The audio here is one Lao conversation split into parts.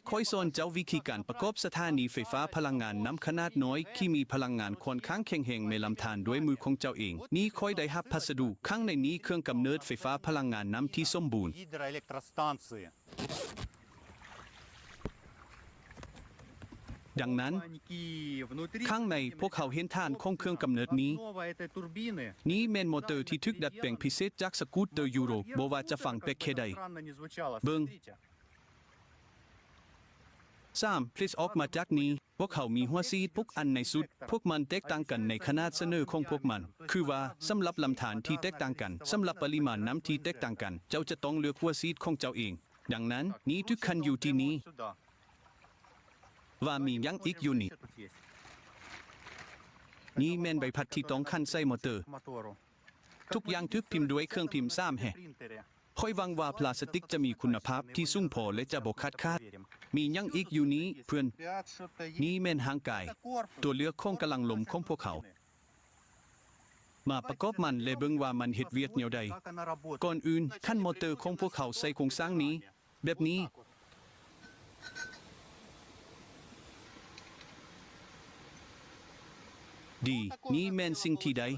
ຂ້ອຍສອນເຈົ້າວິທີການປະກອບສະຖານີໄຟຟ້າພະລັງງານນ້ຳຂະໜາດນ້ອຍທີ່ມີພະລັງງານຂ້ອນຂ້າງແຂງແຮງໃນລຳທານດ້ວຍມືຂອງເຈົ້າເອງ. ນີ້ຂ້ອຍໄດ້ຮັບພັດສະດຸ. ຂ້າງໃນນີ້ເຄື່ອງກຳເນີດໄຟຟ້າພະລັງງານນ້ຳທີ່ສົມບູນ. ດັ່ງນັ້ນ, ຂ້າງໃນພວກເຮົາເຫັນຖານຂອງເຄື່ອງກຳເນີດນີ້. ນີ້ແມ່ນມໍເຕີທີ່ຖືກດັດແປງພິເສດຈາກສະກູດເຕີຢູໂຣ, ບໍ່ວ່າຈະຟັງແປກແຄ່ໃດ. ເບິ່ງ. ສາມ ເຟສອອກມາຈາກນີ້. ພວກເຮົາມີຫົວສີດຫົກອັນໃນຊຸດ. ພວກມັນແຕກຕ່າງກັນໃນຂະໜາດສະເໜີຂອງພວກມັນ, ຄືວ່າສຳລັບລຳທານທີ່ແຕກຕ່າງກັນ, ສຳລັບປະລິມານນ້ຳທີ່ແຕກຕ່າງກັນ, ເຈົ້າຈະຕ້ອງເລືອກຫົວສີດຂອງເຈົ້າເອງ. ດັ່ງນັ້ນ, ນີ້ຖືກຂັນຢູ່ທີ່ນີ້. ວ່າມີຫຍັງອີກຢູ່ນີ້? ນີ້ແມ່ນໃບພັດທີ່ຕ້ອງຂັນໃສ່ມໍເຕີ. ທຸກຢ່າງຖືກພິມດ້ວຍເຄື່ອງພິມສາມແຮ. ຂ້ອຍຫວັງວ່າພລາສຕິກຈະມີຄຸນນະພາບທີ່ສູງພໍ ແລະ ຈະບໍ່ຂາດຂາດ. ມີຫຍັງອີກຢູ່ນີ້ເພື່ອນ? ນີ້ແມ່ນຮ່າງກາຍ, ຕົວເລືອກຂອງກຳລັງລົມຂອງພວກເຮົາ. ມາປະກອບມັນ ແລະ ເບິ່ງວ່າມັນເຮັດວຽກແນວໃດ. ກ່ອນອື່ນ, ຂັນມໍເຕີຂອງພວກເຮົາໃສ່ໂຄງສ້າງນີ້, ແບບນີ້. ດີ, ນີ້ແມ່ນສິ່ງທີ່ໄດ້.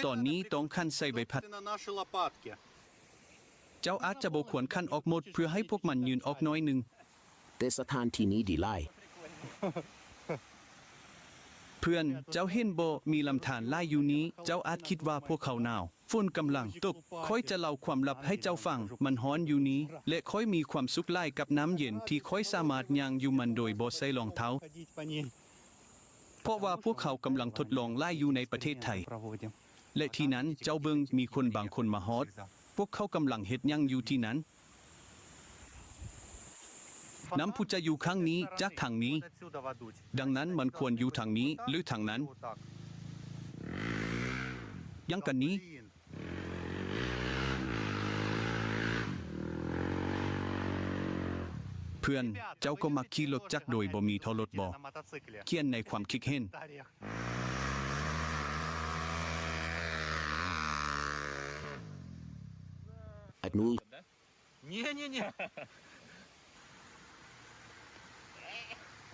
ຕອນນີ້ຕ້ອງຂັນໃສ່ໃບພັດ. ເຈົ້າອາດຈະບໍ່ຄວນຂັນອອກໝົດ ເພື່ອໃຫ້ພວກມັນຍື່ນອອກໜ້ອຍໜຶ່ງ. ແຕ່ສະຖານທີ່ນີ້ດີຫຼາຍ. ເພື່ອນ, ເຈົ້າເຫັນບໍ່? ມີລຳທານຫຼາຍຢູ່ນີ້. ເຈົ້າອາດຄິດວ່າພວກເຂົາໜາວ. ຝົນກຳລັງຕົກ. ຂ້ອຍຈະເລົ່າຄວາມລັບໃຫ້ເຈົ້າຟັງ. ມັນຮ້ອນຢູ່ນີ້ ແລະ ຂ້ອຍມີຄວາມສຸກຫຼາຍກັບນ້ຳເຢັນທີ່ຂ້ອຍສາມາດຍ່າງຢູ່ມັນໂດຍບໍ່ໃສ່ລອງເທົ້າ. ເພາະວ່າພວກເຂົາກຳລັງທົດລອງຫຼາຍຢູ່ໃນປະເທດໄທ ແລະ ທີ່ນັ້ນເຈົ້າເບິ່ງ ມີຄົນບາງຄົນມາຮອດ. ພວກເຂົາກຳລັງເຮັດຫຍັງຢູ່ທີ່ນັ້ນ? ນ້ຳພຸດຈະຢູ່ຂ້າງນີ້ ຈາກທາງນີ້. ດັ່ງນັ້ນມັນຄວນຢູ່ທາງນີ້ ຫຼື ທາງນັ້ນ. ຫຍັງກັນນີ້? ເພື່ອນ, ເຈົ້າກໍມັກຂີ່ລົດຈັກໂດຍບໍ່ມີທໍ່ລົດບໍ? ຂຽນໃນຄວາມຄິດເຫັນ.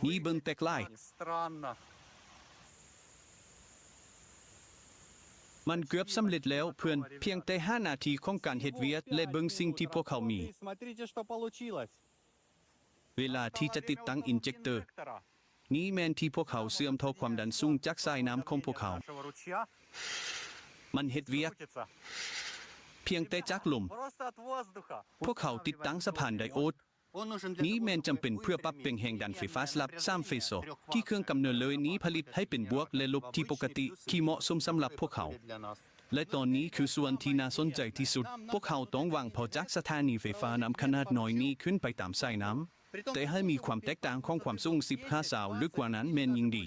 ນີ້ເບິ່ງແປກຫຼາຍ. ມັນເກືອບສຳເລັດແລ້ວເພື່ອນ, ພຽງແຕ່ຫ້ານາທີຂອງການເຮັດວຽກ ແລະ ເບິ່ງສິ່ງທີ່ພວກເຮົາມີ. ເວລາທີ່ຈະຕິດຕັ້ງອິນເຈັກເຕີ. ນີ້ແມ່ນທີ່ພວກເຮົາເຊື່ອມຕໍ່ຄວາມດັນສູງຈາກສາຍນ້ຳຂອງພວກເຮົາ. ມັນເຮັດວຽກພຽງແຕ່ຈາກລົມ. ພວກເຮົາຕິດຕັ້ງສະພານໄດໂອດ. ນີ້ແມ່ນຈຳເປັນເພື່ອປັບແປງແຮງດັນໄຟຟ້າສະຫຼັບສາມເຟສ ທີ່ເຄື່ອງກຳເນີດເລີຍນີ້ຜະລິດໃຫ້ເປັນບວກ ແລະ ລົບທີ່ປົກກະຕິ ທີ່ເໝາະສົມສຳລັບພວກເຮົາ. ແລະ ຕອນນີ້ຄືສ່ວນທີ່ໜ້າສົນໃຈທີ່ສຸດ. ພວກເຮົາຕ້ອງວາງທໍ່ຈາກສະຖານີໄຟຟ້ານ້ຳຂະໜາດນ້ອຍນີ້ຂຶ້ນໄປຕາມສາຍນ້ຳ, ແຕ່ໃຫ້ມີຄວາມແຕກຕ່າງຂອງຄວາມສູງສິບຫາຊາວ ຫຼື ກວ່ານັ້ນແມ່ນຍິ່ງດີ.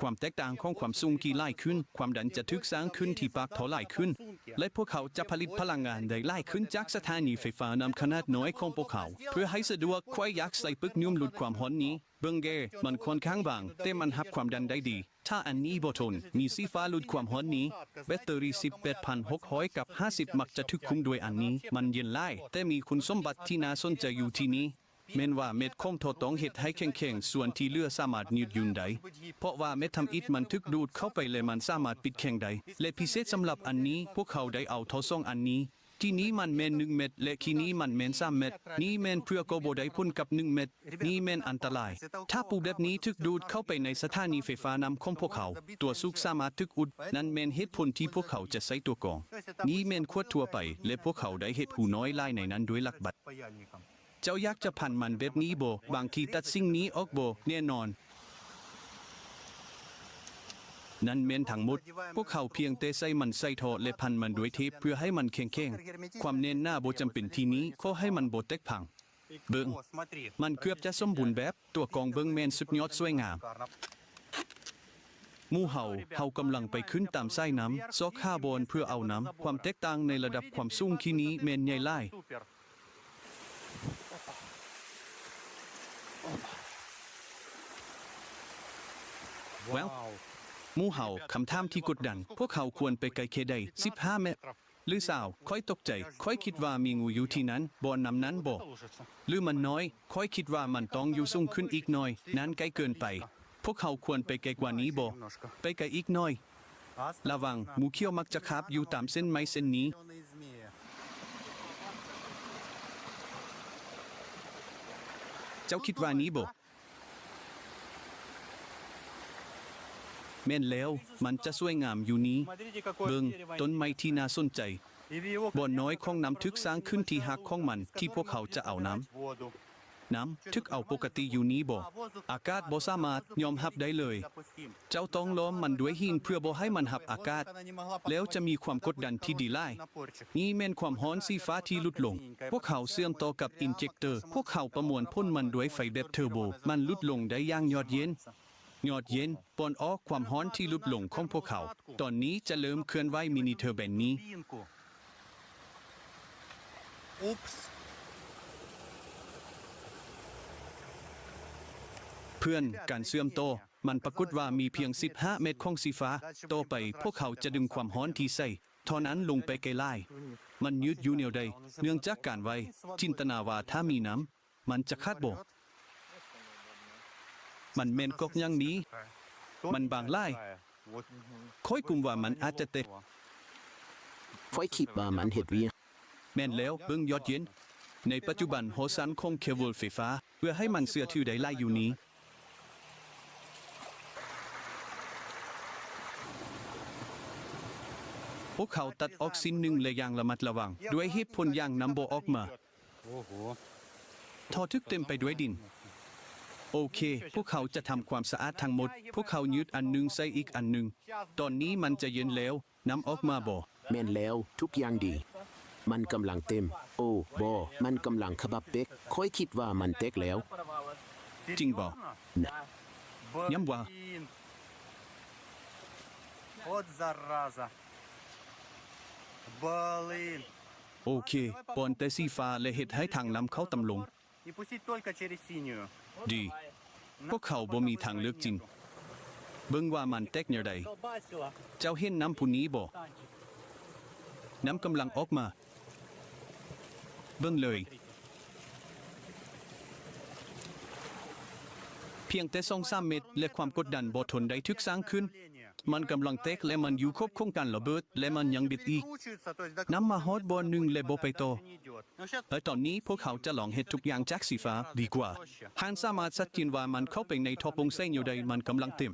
ຄວາມແຕກຕ່າງຂອງຄວາມສູງທີ່ຫຼາຍຂຶ້ນ, ຄວາມດັນຈະຖືກສ້າງຂຶ້ນທີ່ປາກທໍ່ຫຼາຍຂຶ້ນ, ແລະ ພວກເຮົາຈະຜະລິດພະລັງງານໄດ້ຫຼາຍຂຶ້ນຈາກສະຖານີໄຟຟ້ານ້ຳຂະໜາດນ້ອຍຂອງພວກເຮົາ. ເພື່ອໃຫ້ສະດວກ, ຂ້ອຍຢາກໃສ່ປຶກຫຍຸ້ມຫຼຸດຄວາມຮ້ອນນີ້. ເບິ່ງແດ່, ມັນຂ້ອນຂ້າງບາງ, ແຕ່ມັນຮັບຄວາມດັນໄດ້ດີ. ຖ້າອັນນີ້ບໍ່ທົນ, ມີສີຟ້າຫຼຸດຄວາມຮ້ອນນີ້. ແບັດເຕີຣີສິບແປດພັນຫົກຮ້ອຍກັບຫ້າສິບມັກຈະຖືກຄຸມດ້ວຍອັນນີ້. ມັນເຢັນຫຼາຍ, ແຕ່ມີຄຸນສົມບັດທີ່ໜ້າສົນໃຈຢູ່ທີ່ນີ້. ແມ່ນວ່າເມັດຂອງທໍ່ຕ້ອງເຮັດໃຫ້ແຂງໆ, ສ່ວນທີ່ເຫຼືອສາມາດຍືດຫຍຸ່ນໄດ້. ເພາະວ່າເມັດທຳອິດມັນຖືກດູດເຂົ້າໄປ ແລະ ມັນສາມາດປິດແຂງໄດ້. ແລະ ພິເສດສຳລັບອັນນີ້, ພວກເຮົາໄດ້ເອົາທໍ່ສອງອັນນີ້. ທີ່ນີ້ມັນແມ່ນໜຶ່ງເມັດ ແລະ ທີ່ນີ້ມັນແມ່ນສາມເມັດ. ນີ້ແມ່ນເພື່ອກໍບໍ່ໄດ້ຜົນກັບໜຶ່ງເມັດ. ນີ້ແມ່ນອັນຕະລາຍ. ຖ້າປູແບບນີ້ຖືກດູດເຂົ້າໄປໃນສະຖານີໄຟຟ້ານ້ຳຂອງພວກເຮົາ, ຕົວສູບສາມາດຖືກອຸດ. ນັ້ນແມ່ນເຫດຜົນທີ່ພວກເຮົາຈະໃຊ້ຕົວກອງ. ນີ້ແມ່ນຂວດທົ່ວໄປ ແລະ ພວກເຮົາໄດ້ເຮັດຮູນ້ອຍຫຼາຍໃນນັ້ນດ້ວຍຫຼັກບັດ. ເຈົ້າຢາກຈະພັນມັນແບບນີ້ບໍ່? ບາງທີຕັດສິ່ງນີ້ອອກບໍ່ແນ່ນອນ. ນັ້ນແມ່ນທັງໝົດ. ພວກເຮົາພຽງແຕ່ໃສ່ມັນໃສ່ທໍ່ ແລະ ພັນມັນດ້ວຍເທບເພື່ອໃຫ້ມັນແຂງແຂງ. ຄວາມແໜ້ນໜາບໍ່ຈຳເປັນທີ່ນີ້, ຂໍໃຫ້ມັນບໍ່ແຕກພັງ. ເບິ່ງ, ມັນເກືອບຈະສົມບູນແບບ. ຕົວກອງເບິ່ງແມ່ນສຸດຍອດສວຍງາມ. ໝູ່ເຮົາ, ເຮົາກຳລັງໄປຂຶ້ນຕາມສາຍນ້ຳ, ຊອກຫາບ່ອນເພື່ອເອົານ້ຳ. ຄວາມແຕກຕ່າງໃນລະດັບຄວາມສູງທີ່ນີ້ແມ່ນໃຫຍ່ຫຼາຍ. ວ້າວ! ໝູ່ເຮົາ, ຄຳຖາມທີ່ກົດດັນ, ພວກເຮົາຄວນໄປໄກແຄ່ໃດ? ສິບຫ້າແມັດ. ຫຼືສາວ? ຂ້ອຍຕົກໃຈ. ຂ້ອຍຄິດວ່າມີງູຢູ່ທີ່ນັ້ນ. ບໍ່ນຳນັ້ນບໍ? ຫຼືມັນນ້ອຍ? ຂ້ອຍຄິດວ່າມັນຕ້ອງຢູ່ສູງຂຶ້ນອີກໜ້ອຍ. ນັ້ນໃກ້ເກີນໄປ. ພວກເຮົາຄວນໄປໄກກວ່ານີ້ບໍ? ໄປໄກອີກໜ້ອຍ. ລະວັງ, ງູຂຽວມັກຈະຄາບຢູ່ຕາມເສັ້ນໄມ້ເສັ້ນນີ້. ເຈົ້າຄິດວ່ານີ້ບໍ? ແມ່ນແລ້ວ, ມັນຈະສວຍງາມຢູ່ນີ້. ເບິ່ງ, ຕົ້ນໄມ້ທີ່ໜ້າສົນໃຈ. ບ່ອນນ້ອຍຂອງນ້ຳຖືກສ້າງຂຶ້ນທີ່ຮາກຂອງມັນ ທີ່ພວກເຮົາຈະເອົານ້ຳ. ນ້ຳຖືກເອົາປົກກະຕິຢູ່ນີ້ບໍ? ອາກາດບໍ່ສາມາດຍອມຮັບໄດ້ເລີຍ. ເຈົ້າຕ້ອງລ້ອມມັນດ້ວຍຫີນເພື່ອບໍ່ໃຫ້ມັນຮັບອາກາດ, ແລ້ວຈະມີຄວາມກົດດັນທີ່ດີຫຼາຍ. ນີ້ແມ່ນຄວາມຮ້ອນສີຟ້າທີ່ຫຼຸດລົງ. ພວກເຮົາເຊື່ອມຕໍ່ກັບອິນເຈັກເຕີ. ພວກເຮົາປະມວນຜົນມັນດ້ວຍໄຟແບບເທີໂບ. ມັນຫຼຸດລົງໄດ້ຢ່າງຍອດເຢັນ. ຍອດເຢັນ, ປ່ອນອອກຄວາມຮ້ອນທີ່ຫຼຸດລົງຂອງພວກເຮົາ. ຕອນນີ້ຈະເລີ່ມເຄື່ອນໄຫວມິນິເທີແບນນີ້. Oops. ເພື່ອນ, ການເຊື່ອມຕໍ່. ມັນປາກົດວ່າມີພຽງສິບຫ້າແມັດຂອງສີຟ້າ. ຕໍ່ໄປພວກເຮົາຈະດຶງຄວາມຮ້ອນທີ່ໃສ່ທໍ່ນັ້ນລົງໄປໄກຫຼາຍ. ມັນຍືດຢູ່ແນວໃດ? ເນື່ອງຈາກການໄຫວ. ຈິນຕະນາວ່າຖ້າມີນ້ຳ, ມັນຈະຂາດບໍ່? ມັນແມ່ນກອກຫຍັງນີ້? ມັນບາງຫຼາຍ. ຂ້ອຍກຸມວ່າມັນອາດຈະແຕກ. ຂ້ອຍຄິດວ່າມັນເຮັດວຽກ. ແມ່ນແລ້ວ, ເບິ່ງຍອດເຢັນ. ໃນປັດຈຸບັນ, ຫໍສັ່ນຂອງເຄເບິນໄຟຟ້າ ເພື່ອໃຫ້ມັນເຊື່ອຖືໄດ້ຫຼາຍຢູ່ນີ້. ພວກເຂົາຕັດອອກຊິ້ນໜຶ່ງ ແລະ ຢ່າງລະມັດລະວັງ ດ້ວຍເຫດຜົນຢ່າງນ້ຳບໍ່ອອກມາ. ທໍ່ຖືກເຕັມໄປດ້ວຍດິນ. ໂອເຄ, ພວກເຂົາຈະທຳຄວາມສະອາດທັງໝົດ. ພວກເຂົາຍືດອັນໜຶ່ງໃສ່ອີກອັນໜຶ່ງ. ຕອນນີ້ມັນຈະເຢັນແລ້ວ. ນ້ຳອອກມາບໍ່? ແມ່ນແລ້ວ, ທຸກຢ່າງດີ. ມັນກຳລັງເຕັມ. ໂອ້ ບໍ່, ມັນກຳລັງຂະບັບແຕກ. ຂ້ອຍຄິດວ່າມັນແຕກແລ້ວ. ຈິງບໍ່? ນະ. ຍ້ຳວ່າ. От зараза. Блин. ໂອເຄ, ປ່ອນແຕ່ສີຟ້າ ແລະ ເຮັດໃຫ້ທາງນ້ຳເຂົ້າຕ່ຳລົງ. ดี. ພວກເຂົາບໍ່ມີທາງເລືອກຈິງ. ເບິ່ງວ່າມັນແຕກແນວໃດ. ເຈົ້າເຫັນນ້ຳພຸ້ນນີ້ບໍ່? ນ້ຳກຳລັງອອກມາ. ເບິ່ງເລີຍ. ພຽງແຕ່ສອງສາມເມັດ ແລະ ຄວາມກົດດັນບໍ່ທົນໄດ້ຖືກສ້າງຂຶ້ນ. ມັນກຳລັງແຕກ ແລະ ມັນຢູ່ຂອບຂອງການລະເບີດ ແລະ ມັນຍັງບິດອີກ. ນ້ຳມາຮອດບ່ອນໜຶ່ງ ແລະ ບໍ່ໄປຕໍ່. ແລະ ຕອນນີ້ພວກເຮົາຈະລອງເຮັດທຸກຢ່າງຈາກສີຟ້າດີກວ່າ. ທ່ານສາມາດຊັດເຈນວ່າມັນເຂົ້າໄປໃນທໍ່ໂປ່ງໃສແນວໃດ. ມັນກຳລັງເຕັມ.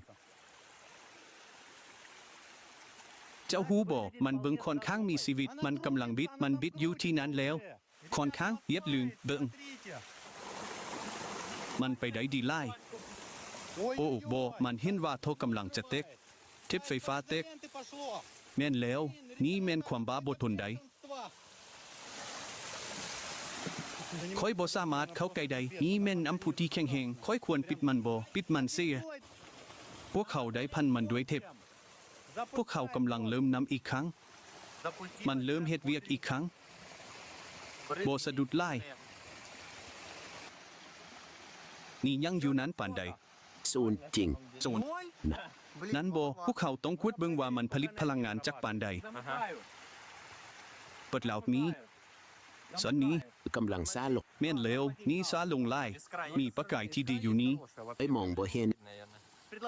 ເຈົ້າຮູ້ບໍ່? ມັນເບິ່ງຂ້ອນຂ້າງມີຊີວິດ. ມັນກຳລັງບິດ. ມັນບິດຢູ່ທີ່ນັ້ນແລ້ວ. ຂ້ອນຂ້າງ. ຢ່າລືມເບິ່ງ. ມັນໄປໄດ້ດີຫຼາຍ. ໂອ້ ບໍ່. ມັນເຫັນວ່າທໍ່ກຳລັງຈະແຕກ. ເທັບໄຟຟ້າແຕກ. ແມ່ນແລ້ວ. ນີ້ແມ່ນຄວາມບ້າບໍ່ທົນໄດ້. ຂ້ອຍບໍ່ສາມາດເຂົ້າໃກ້ໄດ້. ນີ້ແມ່ນນ້ຳພຸທີ່ແຂງແຮງ. ຂ້ອຍຄວນປິດມັນບໍ່? ປິດມັນເສຍ. ພວກເຂົາໄດ້ພັນມັນດ້ວຍເທັບ. ພວກເຂົາກຳລັງເລີ່ມນ້ຳອີກຄັ້ງ. ມັນເລີ່ມເຮັດວຽກອີກຄັ້ງ. ບໍ່ສະດຸດຫຼາຍ. ນີ້ຍັງຢູ່ນານປານໃດ? ສູນຈິງ. ສູນ. ນະ. ນັ້ນບໍ່? ພວກເຂົາຕ້ອງກວດເບິ່ງວ່າມັນຜະລິດພະລັງງານຈັກປານໃດ. ເປີດລາວມີ. ສ່ວນນີ້. ກຳລັງຊ້າລົງ. ແມ່ນແລ້ວ. ນີ້ຊ້າລົງຫຼາຍ. ມີປະກາຍທີ່ດີຢູ່ນີ້. ໄປມອງບໍ່ເຫັນ.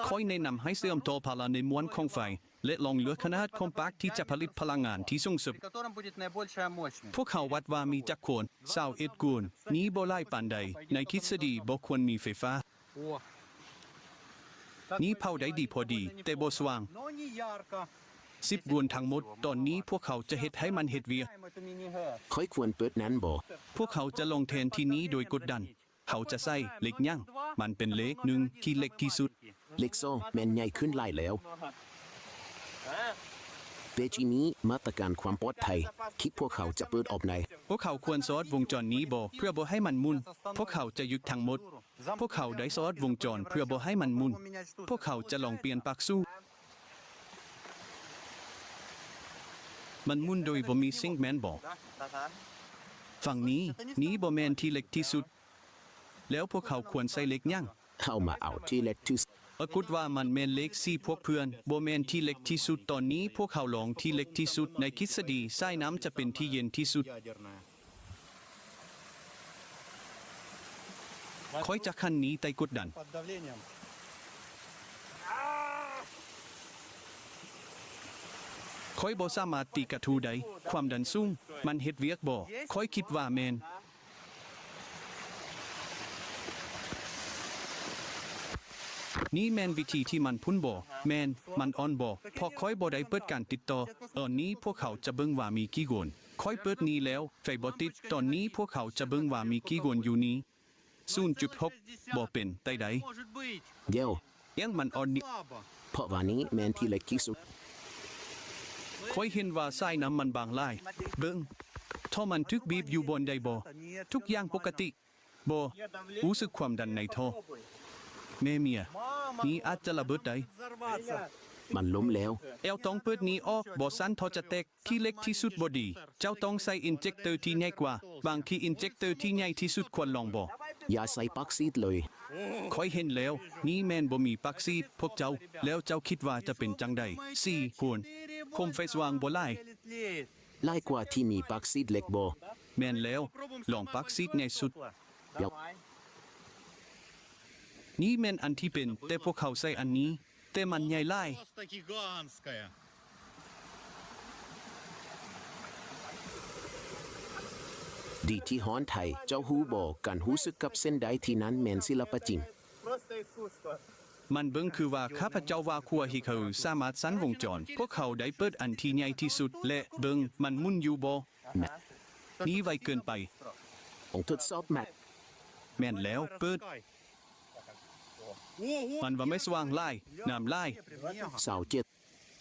ຂ້ອຍແນະນຳໃຫ້ເຊື່ອມຕໍ່ພາລາໃນມ່ວນຂອງໄຟ ແລະ ລອງເລືອກຂະໜາດຄອມແປັກທີ່ຈະຜະລິດພະລັງງານທີ່ສູງສຸດ. ພວກເຮົາວັດວ່າມີຈັກຄົນ? ຊາວເອັດຄົນ. ນີ້ບໍ່ຫຼາຍປານໃດ. ໃນທິດສະດີບໍ່ຄວນມີໄຟຟ້າ. ນີ້ເຜົາໄດ້ດີພໍດີ, ແຕ່ບໍ່ສະຫວ່າງ. ສິບຄົນທັງໝົດ. ຕອນນີ້ພວກເຂົາຈະເຮັດໃຫ້ມັນເຮັດວຽກ. ຂ້ອຍຄວນເປີດນັ້ນບໍ່? ພວກເຂົາຈະລອງແທນທີ່ນີ້ໂດຍກົດດັນ. ເຮົາຈະໃສ່ເຫຼັກຫຍັງ? ມັນເປັນເຫຼັກໜຶ່ງທີ່ເລັກທີ່ສຸດ. ເຫຼັກສອງແມ່ນໃຫຍ່ຂຶ້ນຫຼາຍແລ້ວ. ເປັນຈັ່ງຊີ້ ມາດຕະການຄວາມປອດໄພ ຄິດພວກເຂົາຈະເປີດອອກໄດ້. ພວກເຂົາຄວນສອດວົງຈອນນີ້ບໍ່ ເພື່ອບໍ່ໃຫ້ມັນໝຸນ? ພວກເຂົາຈະຢຸດທັງໝົດ. ພວກເຂົາໄດ້ສອດວົງຈອນເພື່ອບໍ່ໃຫ້ມັນໝຸນ. ພວກເຂົາຈະລອງປ່ຽນປາກສູບ. ມັນໝຸນໂດຍບໍ່ມີສິ່ງແມ່ນບໍ່? ຝັ່ງນີ້, ນີ້ບໍ່ແມ່ນທີ່ເລັກທີ່ສຸດ. ແລ້ວພວກເຂົາຄວນໃສ່ເຫຼັກຫຍັງ? ເຮົາມາເອົາທີ່ເລັກທີ່ສຸດ. ປາກົດວ່າມັນແມ່ນເລກສີ່ພວກເພື່ອນ, ບໍ່ແມ່ນທີ່ເລັກທີ່ສຸດ. ຕອນນີ້ພວກເຮົາລອງທີ່ເລັກທີ່ສຸດ. ໃນທິດສະດີ, ສາຍນ້ຳຈະເປັນທີ່ເຢັນທີ່ສຸດ. ຂ້ອຍຈະຂັນນີ້ໃຕ້ກົດດັນ. ຂ້ອຍບໍ່ສາມາດຕີກະທູໄດ້. ຄວາມດັນສູງ. ມັນເຮັດວຽກບໍ່? ຂ້ອຍຄິດວ່າແມ່ນ. ນີ້ແມ່ນວິທີທີ່ມັນພຸ້ນບໍ່? ແມ່ນ. ມັນອ່ອນບໍ່? ເພາະຂ້ອຍບໍ່ໄດ້ເປີດການຕິດຕໍ່. ຕອນນີ້ພວກເຂົາຈະເບິ່ງວ່າມີກີ່ໂກນ. ຂ້ອຍເປີດນີ້ແລ້ວ, ໄຟບໍ່ຕິດ. ຕອນນີ້ພວກເຂົາຈະເບິ່ງວ່າມີກີ່ໂກນຢູ່ນີ້. ສູນຈຸດຫົກ ບໍ່ເປັນໄດ້ໃດ. ດຽວ. ອຽງມັນອ່ອນນີ້. ເພາະວ່ານີ້ແມ່ນທີ່ເລັກທີ່ສຸດ. ຂ້ອຍເຫັນວ່າສາຍນ້ຳມັນບາງຫຼາຍ. ເບິ່ງ. ທໍ່ມັນຖືກບີບຢູ່ບ່ອນໃດບໍ່? ທຸກຢ່າງປົກກະຕິ. ບໍ່. ຮູ້ສຶກຄວາມດັນໃນທໍ່. ແມ່ເມຍ. ນີ້ອາດຈະລະເບີດໄດ້. ມັນລົ້ມແລ້ວ. ເຈົ້າຕ້ອງເປີດນີ້ອອກ, ບໍ່ຊັ້ນທໍ່ຈະແຕກ. ທີ່ເລັກທີ່ສຸດບໍ່ດີ. ເຈົ້າຕ້ອງໃສ່ອິນເຈັກເຕີທີ່ໃຫຍ່ກວ່າ. ບາງທີອິນເຈັກເຕີທີ່ໃຫຍ່ທີ່ສຸດຄວນລອງບໍ່? ຢ່າໃສ່ປັກຊີດເລີຍ. ຂ້ອຍເຫັນແລ້ວ. ນີ້ແມ່ນບໍ່ມີປັກຊີດ. ພວກເຈົ້າ. ແລ້ວເຈົ້າຄິດວ່າຈະເປັນຈັ່ງໃດ? ສີ່ຄົນ. ໂຄມໄຟສະຫວ່າງບໍ່ຫຼາຍ. ຫຼາຍກວ່າທີ່ມີປັກຊີດເລັກບໍ່? ແມ່ນແລ້ວ. ລອງປັກຊີດໃຫຍ່ສຸດ. ດຽວ. ນີ້ແມ່ນອັນທີ່ເປັນ, ແຕ່ພວກເຂົາໃສ່ອັນນີ້, ແຕ່ມັນໃຫຍ່ຫຼາຍ. ດີທີ່ຮ້ອນໄທ, ເຈົ້າຮູ້ບໍ່? ການຮູ້ສຶກກັບເສັ້ນໄດ້ທີ່ນັ້ນແມ່ນສິລະປະຈິງ. ມັນເບິ່ງຄືວ່າຂ້າພະເຈົ້າວ່າຂົວເຮັດໃຫ້ສາມາດສັ່ນວົງຈອນ. ພວກເຂົາໄດ້ເປີດອັນທີ່ໃຫຍ່ທີ່ສຸດ ແລະ ເບິ່ງມັນໝຸນຢູ່ບໍ່? ແມັດ. ນີ້ໄວເກີນໄປ. ຕ້ອງທົດສອບແມັດ. ແມ່ນແລ້ວ, ເປີດ. ມັນວ່າໄມ່ສະຫວ່າງຫຼາຍ, ນ້ຳຫຼາຍ. ຊາວເຈັດ.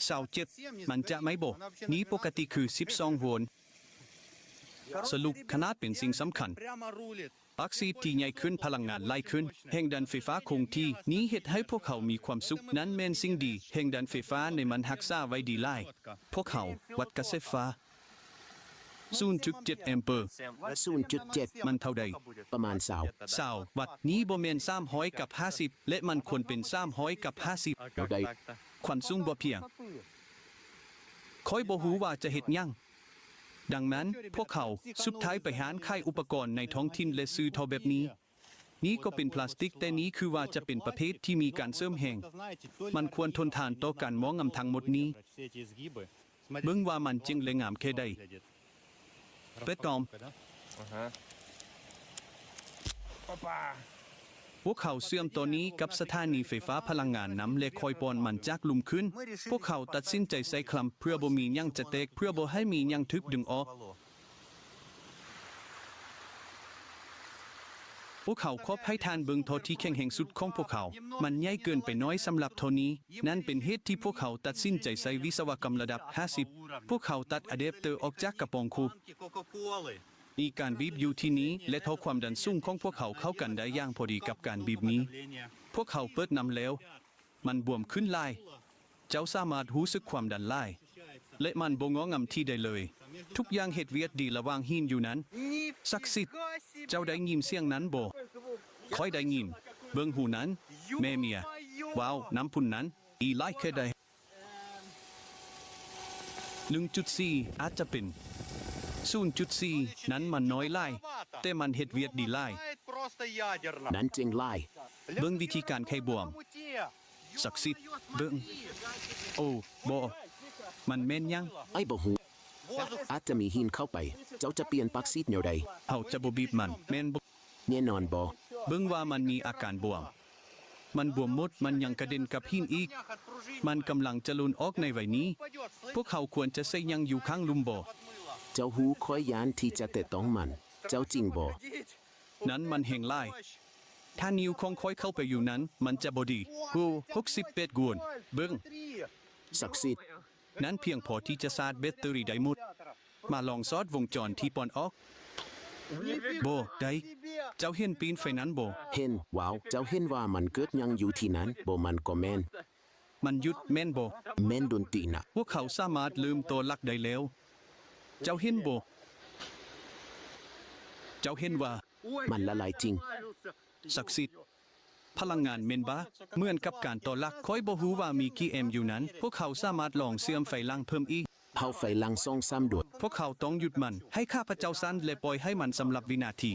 ຊາວເຈັດ. ມັນຈະໄໝ້ບໍ່? ນີ້ປົກກະຕິຄືສິບສອງໂວນ. ສະຫຼຸບ, ຂະໜາດເປັນສິ່ງສຳຄັນ. ປັກຊີດທີ່ໃຫຍ່ຂຶ້ນ, ພະລັງງານໄຫຼຂຶ້ນ, ແຮງດັນໄຟຟ້າຄົງທີ່. ນີ້ເຮັດໃຫ້ພວກເຂົາມີຄວາມສຸກ. ນັ້ນແມ່ນສິ່ງດີ. ແຮງດັນໄຟຟ້າໃນມັນຮັກສາໄວ້ດີຫຼາຍ. ພວກເຮົາວັດກະແສໄຟຟ້າ. ສູນຈຸດເຈັດແອມເປີ. ສູນຈຸດເຈັດ. ມັນເທົ່າໃດ? ປະມານຊາວ. ຊາວວັດ. ນີ້ບໍ່ແມ່ນສາມຮ້ອຍກັບຫ້າສິບ ແລະ ມັນຄວນເປັນສາມຮ້ອຍກັບຫ້າສິບ. ແນວໃດ? ຄວາມສູງບໍ່ພຽງ. ຂ້ອຍບໍ່ຮູ້ວ່າຈະເຮັດຫຍັງ. ດັ່ງນັ້ນ, ພວກເຂົາສຸດທ້າຍໄປຮ້ານຂາຍອຸປະກອນໃນທ້ອງຖິ່ນ ແລະ ຊື້ທໍ່ແບບນີ້. ນີ້ກໍເປັນພລາສຕິກ, ແຕ່ນີ້ຄືວ່າຈະເປັນປະເພດທີ່ມີການເສີມແຮງ. ມັນຄວນທົນທານຕໍ່ການໝໍ່ງຳທັງໝົດນີ້. ເບິ່ງວ່າມັນເຈັງ ແລະ ງາມແຄ່ໃດ. ເປັດຕອມ. ພວກເຂົາເຊື່ອມຕໍ່ນີ້ກັບສະຖານີໄຟຟ້າພະລັງງານນຳ ແລະ ຄ່ອຍປ່ອນມັນຈາກລຸ່ມຂຶ້ນ. ພວກເຂົາຕັດສິນໃຈໃສ່ຄລັມເພື່ອບໍ່ມີຫຍັງຈະແຕກ, ເພື່ອບໍ່ໃຫ້ມີຫຍັງຖືກດຶງອອກ. ພວກເຂົາຂອບໃຫ້ທ່ານເບິ່ງທໍ່ທີ່ແຂງແຮງສຸດຂອງພວກເຂົາ. ມັນໃຫຍ່ເກີນໄປໜ້ອຍສຳລັບທໍ່ນີ້. ນັ້ນເປັນເຫດທີ່ພວກເຂົາຕັດສິນໃຈໃຊ້ວິສະວະກຳລະດັບຫ້າສິບ. ພວກເຂົາຕັດອາແດບເຕີອອກຈາກກະປ໋ອງໂຄກ. ມີການບີບຢູ່ທີ່ນີ້ ແລະ ທໍ່ຄວາມດັນສູງຂອງພວກເຂົາເຂົ້າກັນໄດ້ຢ່າງພໍດີກັບການບີບນີ້. ພວກເຂົາເປີດນ້ຳແລ້ວ. ມັນບວມຂຶ້ນຫຼາຍ. ເຈົ້າສາມາດຮູ້ສຶກຄວາມດັນຫຼາຍ ແລະ ມັນບໍ່ງໍ້ງຳທີ່ໃດເລີຍ. ທຸກຢ່າງເຮັດວຽກດີລະຫວ່າງຫີນຢູ່ນັ້ນ. ສັກສິດ, ເຈົ້າໄດ້ຍິນສຽງນັ້ນບໍ່? ຂ້ອຍໄດ້ຍິນ. ເບິ່ງຮູນັ້ນ. ແມ່ເມຍ. ວ້າວ, ນ້ຳພຸ້ນນັ້ນ. ອີຫຼາຍແຄ່ໃດ? ໜຶ່ງຈຸດສີ່ ອາດຈະເປັນ. ສູນຈຸດສີ່ ນັ້ນມັນນ້ອຍຫຼາຍ, ແຕ່ມັນເຮັດວຽກດີຫຼາຍ. ນັ້ນເຈັງຫຼາຍ. ເບິ່ງວິທີການໄຂບວມ. ສັກສິດ, ເບິ່ງ. ໂອ້, ບໍ່. ມັນແມ່ນຫຍັງ? ອ້າຍບໍ່ຮູ້. ອາດຈະມີຫີນເຂົ້າໄປ. ເຈົ້າຈະປ່ຽນປັກຊີດແນວໃດ? ເຮົາຈະບໍ່ບີບມັນ, ແມ່ນບໍ່? ແນ່ນອນບໍ່? ເບິ່ງວ່າມັນມີອາການບວມ. ມັນບວມໝົດ, ມັນຍັງກະເດັນກັບຫີນອີກ. ມັນກຳລັງຈະຫຼົ່ນອອກໃນໄວນີ້. ພວກເຮົາຄວນຈະໃສ່ຫຍັງຢູ່ຂ້າງລຸ່ມບໍ່? ເຈົ້າຮູ້ຂ້ອຍຢ້ານທີ່ຈະແຕະຕ້ອງມັນ. ເຈົ້າຈິງບໍ່? ນັ້ນມັນແຮງຫຼາຍ. ຖ້ານິ້ວຂອງຂ້ອຍເຂົ້າໄປຢູ່ນັ້ນ, ມັນຈະບໍ່ດີ. ໂອ້, ຫົກສິບແປດໂວນ. ເບິ່ງ. ສັກສິດ. ນັ້ນພຽງພໍທີ່ຈະຊາດແບັດເຕີຣີໄດ້ໝົດ. ມາລອງຊອດວົງຈອນທີ່ປ່ອນອອກ. ບໍ່ໄດ້. ເຈົ້າເຫັນປີ້ນໄຟນັ້ນບໍ່? ເຫັນ. ວ້າວ, ເຈົ້າເຫັນວ່າມັນເກີດຫຍັງຢູ່ທີ່ນັ້ນ? ບໍ່, ມັນກໍແມ່ນ. ມັນຢຸດ, ແມ່ນບໍ່? ແມ່ນດົນຕີນະ. ພວກເຂົາສາມາດເລີ່ມຕໍ່ຫຼັກໄດ້ແລ້ວ. ເຈົ້າເຫັນບໍ່? ເຈົ້າເຫັນວ່າ ມັນລະລາຍຈິງ. ສັກສິດ. ພະລັງງານແມ່ນບໍ່? ເໝືອນກັບການຕໍ່ລັກ, ຂ້ອຍບໍ່ຮູ້ວ່າມີກີ່ແອມຢູ່ນັ້ນ. ພວກເຂົາສາມາດລອງເຊື່ອມໄຟຫຼັງເພີ່ມອີກ. ເຜົາໄຟຫຼັງສອງສາມໂດດ. ພວກເຂົາຕ້ອງຢຸດມັນ. ໃຫ້ຂ້າພະເຈົ້າສັ່ນ ແລະ ປ່ອຍໃຫ້ມັນສຳລັບວິນາທີ.